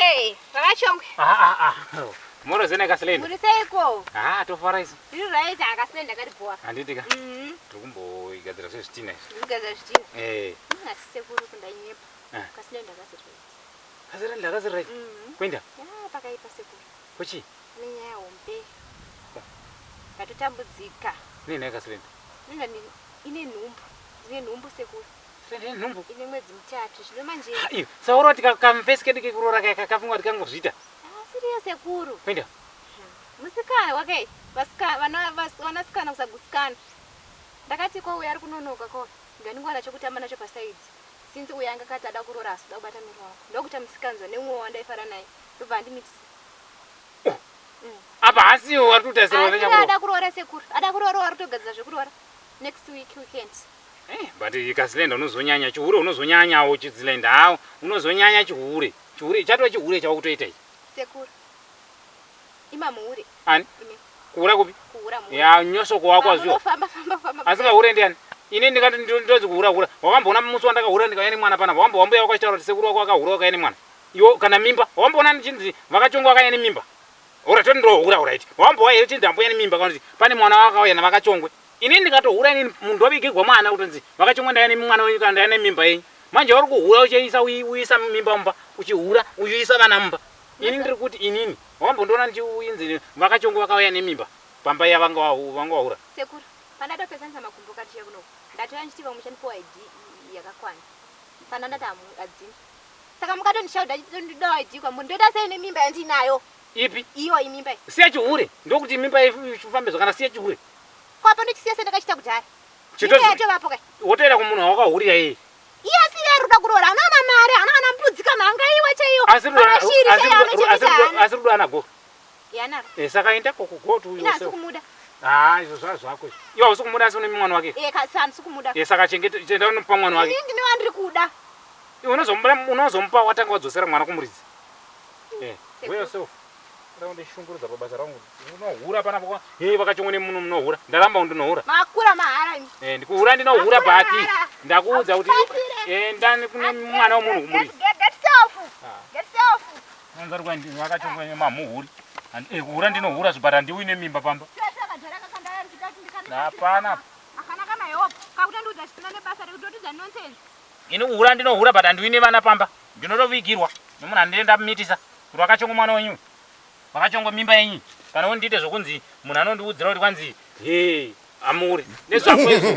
Okay, vakachongwe. Ah ah ah. Moro zena kasilenda. Muri seiko? Ah, tofara isu. Ndiri right akasilenda kari bhowa. Handiti ka. Mhm. Tiri kumboigadzira zvezvitina izvi. Ndiri kugadzira zvitina. Eh. Asi sekuru kundanyepa. Eh. Kasilenda kasi right. Kasilenda kasi right. Mhm. Kuenda. Ya pakaipa sekuru. Kuchi? Nenyaya hombe. Ndatotambudzika. Nini kasilenda? Nina ine nhumbu. Ine nhumbu sekuru. Silenda ine nhumbu. Ine mwedzi mitatu. Zvino manje. Ha, iyo. Sauro tika kamfesi kedu kekuroora kaya kafunga kuti kangozviita. Asiriyo sekuru. Kuenda. Musikana wake vanasikana kusagutsikana. Ndakati ko uyo ari kunonoka ko nganingwana chokutamba nacho pasaidi. Since uyo anga akati ada kuroora asi kuda kubata miri wangu. Ndokuita musikanzwa neumwe wandaifara naye. Ndobva andimitisa. Apa hasiwo wari kutarisirwa Asi nechakuroora. ada kuroora sekuru. Ada kuroora wari kutogadzira zvekuroora. Next week weekend. Eh, but kasilenda unozonyanya chihure unozonyanyawo chisilenda hawo unozonyanya chihure. Chihure chatova chihure chawakutoita ichi. Sekuru. Ima muhure. Ani? Imi Kuhura kupi? kuhura muhure. Ya nyosoko wako azviwa. Famba famba famba. Asingahure ndiani? Ini ndikati ndodzi kuhura hura. Wakamboona musi wandakahura ndikauya nemwana panapa. Wambo wambuya wako achitaura kuti sekuru wako akahura wakauya nemwana. Iwo kana mimba. Wamboona ndichinzi vakachongwa vakauya nemimba. Ora toti ndohura hura iti. Wambowa here chinzi ambuya nemimba kana kuti pane mwana wakauya navakachongwe. Ini ndikatohura inini munhu wavigirwa mwana kutonzi vakachongwe ndauya nemwana wenyu kana ndauya nemimba yenyu. Manje uri kuhura uchiisa uisa mimba mumba uchihura uchiisa vana mumba. Ini ndiri kuti inini wambondiona ndichiinzi vakachongwe vakauya nemimba pamba iya vanga vanga wahura. Sekuru, pandatopeshanisa makumbo katiya kunoku. Ndatouya ndichiti vamwe muchandipiwa ID yakakwana. Pana ndati hadzina. Saka mukatondishauda ndinodawo ID kwamuri. Ndoita sei nemimba yandinayo? Ipi? Iyo imimba iyi. Siya chihure. Ndokuti mimba ifambe zvakanaka siya chihure. Kwapa ndochisiya sendakachita kudhara. Chito Mimba yatovapo kai. wotoenda kumunhu wawakahurira iye. Iye asiri ari kuda kuroora hana kana mari, hana kana mbudzi kana angaiwa chaiyo. Asi rudo Kana shiri asi chaiyo rudo asi anochengeta rudo hana. asi rudo anago. Yanaro. Eh, saka enda koko go to Ina hasi yourself. kumuda. Ah, izvo zvaa zvako izvo. Iwe hausi kumuda asi une mwana wake. Eh, kasi handisi kumuda. Eh, saka chengeta chenda unopa mwana wake. Ini ndine wandiri kuda. Iwe unozomupa unozomupa watanga wadzosera mwana kumuridzi. Eh, go Sekuru. yourself. Kuda kundishungurudza pabasa rangu. Unohura panapa kwa. Hey, vakachongwe nemunhu munohura. Ndaramba ndinohura. Makura mahara imi. Eh, ndikuhura ndinohura Makura bhati. mahara. Ndakuudza kuti Hakubatsire. eh ndani kune mwana wemunhu kumuridzi. Get, get self. Ah. Get self. Unonzwa kuti vakachongwe nemamuhuri. Kuhura ndinohura zvibhara ndiuine mimba pamba. Hapana. Akana kana hope. Kakutondiudza zvisina nebasa rekutotidza nonsense. Ini kuhura ndinohura but handiuine vana pamba. Ndinotovigirwa nemunhu andinenge ndamitisa kuti wakachongwa mwana wenyu. Wakachongwa mimba yenyu. Kana undiite zvokunzi munhu anondiudzira kuti kwanzi he amuri nezvako izvo.